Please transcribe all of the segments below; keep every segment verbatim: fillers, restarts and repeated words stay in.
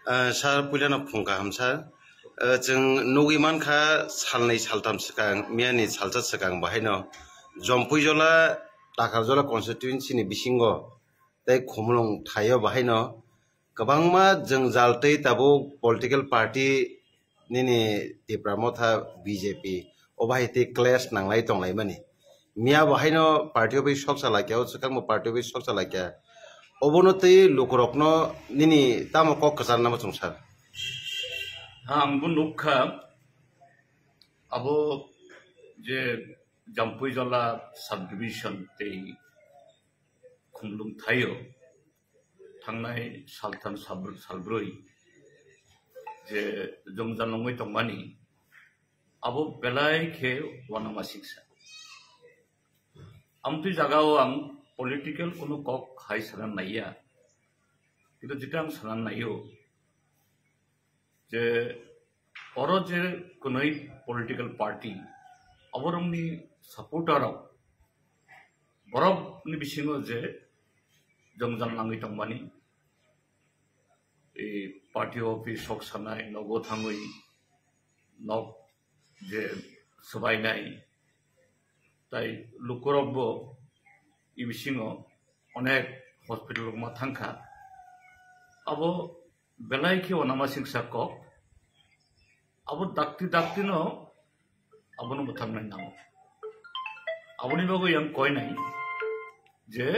Ah, sir, puilano phung kaham, sir. Ah, chwng nugwi mankha, salnwi saltham swkang, miyani salsa swkang bahaino Jompuijola, Takarjola constituency ni bisingo tei Khumulwng thaio bahaino kwbangma jwngjal tei tabuk political party nini Tipra Motha B J P o bahai tei clash nanglai tonglaimani. Miya bo haino party o bai sok sa laikya, o swkang bo party o bai sok sa laikya. Obono tei lukurokno nini tamo kok kwcharna muchung sir? Ang bo nukha, abo je Jompuijola subdivision tei Khumulwng thaio thangnai saltham salbr-, salbrwi je jwngjal nungwi tongmani, abo belai khe uanamasingsa. Amtwi jagao ang political kunu kok hai sana naiya, kintu jeta ang sana naio je oro je kunui political party, aborokni supporter rok, borokni bisingo je jwngjal nangwi tongmani, e, party office sok sanai, nogo thangwi nok je swbainai, tai lukurokbo e bisingo onek hospital rok ma thangkha. Abo belai khe uanamasingsa kok. Abo dakti dakti no abono mwthangna nango. Aboni bagwi ang koinai je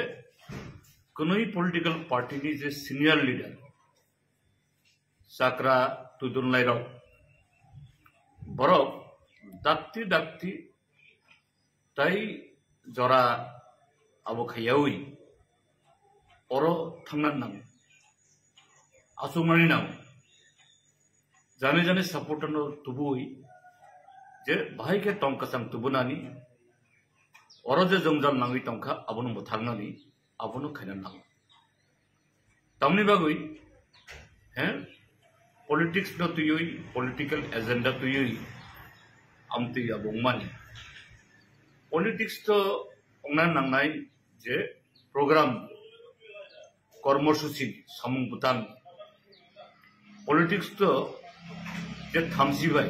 kunui political party ni je senior leader Chakra Tuidunlairok, borok dakti dakti tai jora abo khaiyawi oro thangna nango, achukmani nango. Jani jani supporter no tubui je bahai khe tong kwchang tubunani, oro je jwngjal nangwi tongkha abono mwthangmani, abono khaina nango. Tamni bagwi, he, politics no twiwi, political agenda twiwi, amtwi abo wngmani. Politics to wngna nangnai je program, kormosuchi, samung bwtang, politics to je thamchi bai,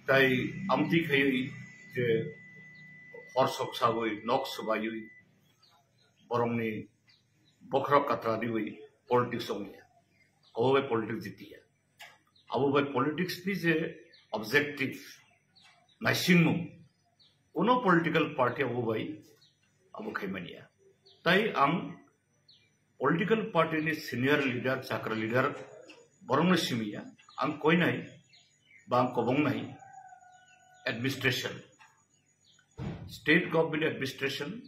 tai amtwi khaiwi je hor sok sagwi, nok swbaiwi, borokni bokhorok katra diwi politics wngya. Abo bai politics jitiya. Abo bai politics ni je objective, naisingmung, kuno political party abo bai abo khaimaniya. Tai ang political party ni senior leader, chakra leader, borokno simiya, ang koinai ba ang kobongnai administration, state government administration,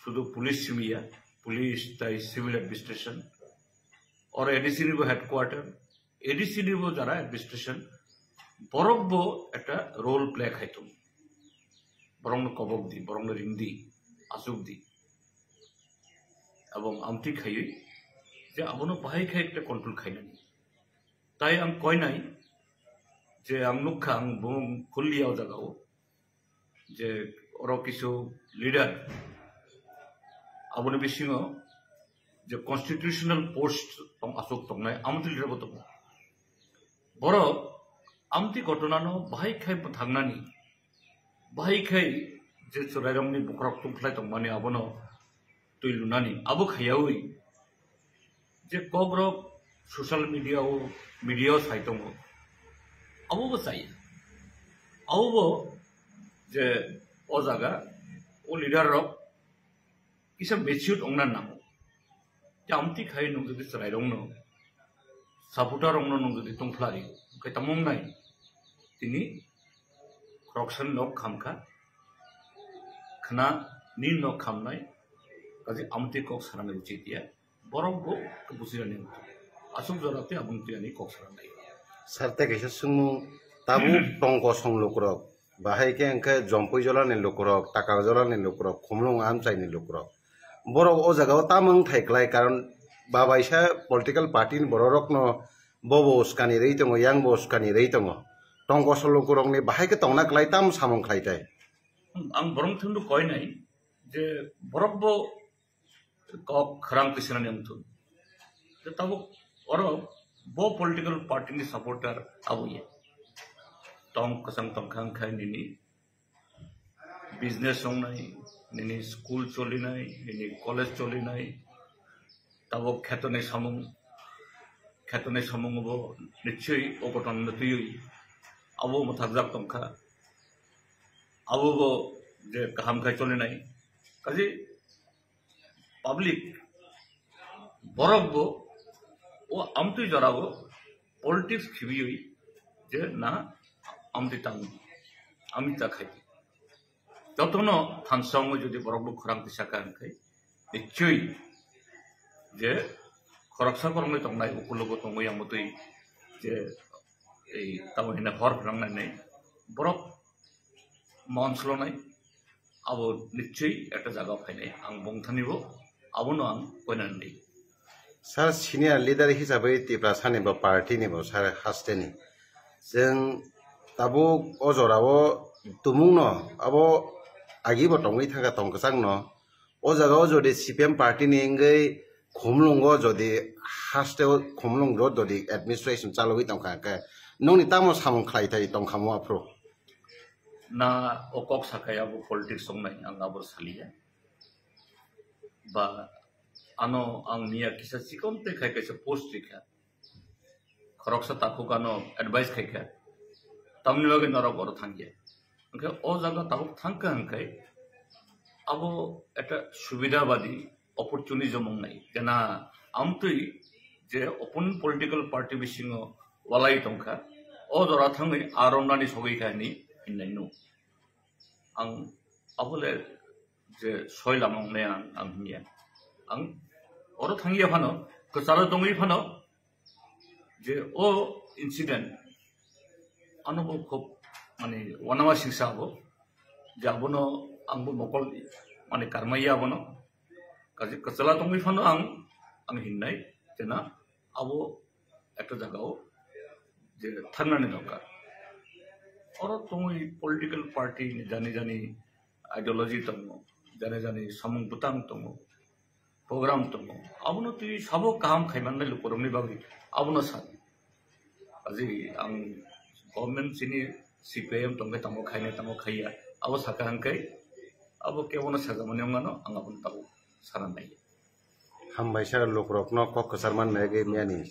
sudu police simiya, police tai civil administration, or A D C ni bo headquarter, A D C ni bo jara administration, borok bo ekta role play khai tongo. Borokno kobok di, borokno ring di, achuk di. Abong amtwi khaiwi je abono bahai khai ekta control khainani. Tai ang koinai je ang nukha, ang bumung khulliya o jagao je oro kisu leader aboni bisingo je constitutional post tong asuk tongnai, amtwi leader bo tongo. Borok amtwi ghotona no bahai khai bwthangnani, bahai khai je chwrairokni bokhorok tungkhlai tongmani abono twi lunani, abo khaiyawi je kokrok social media o, media o sai tongo, abo bo chaya. Abo bo je o jaga o leader rok kisa matured ongna nango. Te amtwi khai nwng jodi chwrairokno, supporter rokno nwng jodi tongphlari, hwnkhe tamo wngnai? Tini khoroksani nok khamkha, khna ni nok khamnai, kaje amtwi kok sanani uchit ya. Borok bo bujinani aswk jora tei aboni twi ani kok sanani. Sir, tei kaisa swngmung, tabuk tong kosong lukurok, bahai khe hwnkhe Jompuijola ni lukurok, Takarjola ni lukurok, Khumulwng amchai ni lukurok, borok o jaga o tamo wng thai klai, karon babaisa political party ni borok rok no bobo uskani rwi tongo, yang bo uskani rwi tongo. Tong kosong lukurok ni bahai khe tongna klai, tamo samung khlai tai. Ang borok thundu koi nai je borok bo kok khorang kisa nani wngthun. Je tabuk Oro bo political party ni supporter abo ye. Tong kwchang tongkha wngkha nini business wngnai, nini school cholinai, nini college cholinai, tabok khetonwi samung, khetonwi samung bo nichoi o koton no twiwi abo mwthakjak tongkha. Abo bo je kaham khai cholinai. Kaji public borok bo o amtwi jora bo politics khibiwi je na amtwi tang ami ta khai. Jotono thansong jodi borok bo khorang tisa ka hwnkhai nichoi je khoroksa khoroknwi tongnai ukulogo tongwi amtwi je ei tamo hina hor phrangnai borok mon slonai abo nichoi ekta jaga phainai ang bongthani bo abono ang koinani. Sir, senior leader hisabai Tiprasani bo party ni bo sir hasteni. Chwng tabuk o jora o tumung no abo agi bo tongwi thangkha tong kwchang no. O jaga o jodi C P M party ni wngwi khumlungo jodi haste o khumlung road jodi administration chalogwi tongkha khe nongni tamo samung khlai thai tongkha mo aphuru? Na o kok sakai abo politics tongnai ang abo saliya. Ba ano ang niya kisa chikon te khai kaisa post rikha. Khoroksa takhuk ano advice khaikha. Tamni bagwi norok oro thangya. Hwnkhe o jaga tabuk thangkha hwnkhe abo ekta subida badi opportunism wngnai. Kena amtwi je opponent political party bisingo walai tongkha. O jora thangwi aro nani sogwi kha hwnwi hinnaino. Ang abole je soi lama wngnai ang, ang hinya. Ang oro thangya phano, kwchalo tongwi phano, je o incident ano bo khub mane wanama singsa abo, je abono ang bo mokol mane karmaiya abono. Kaje kwchalo tongwi phano ang, ang hinnai, jena abo ekta jagao je thangnani dorkar. Oro tongwi political party ni jani jani ideology tongo, jani jani samung bwtang tongo, program tongo. Abono twi sabo kaham khaimanai lukurokni bagwi abono sadi. Kaje ang government chini C P I M tongkhe tamo khainai tamo khaiya. Abo saka hwnkhe abo kebono sajakmani wngmano ang abono tabuk sana nai. Hambai sir, lukurokno kok kwchar man maya khe miyani.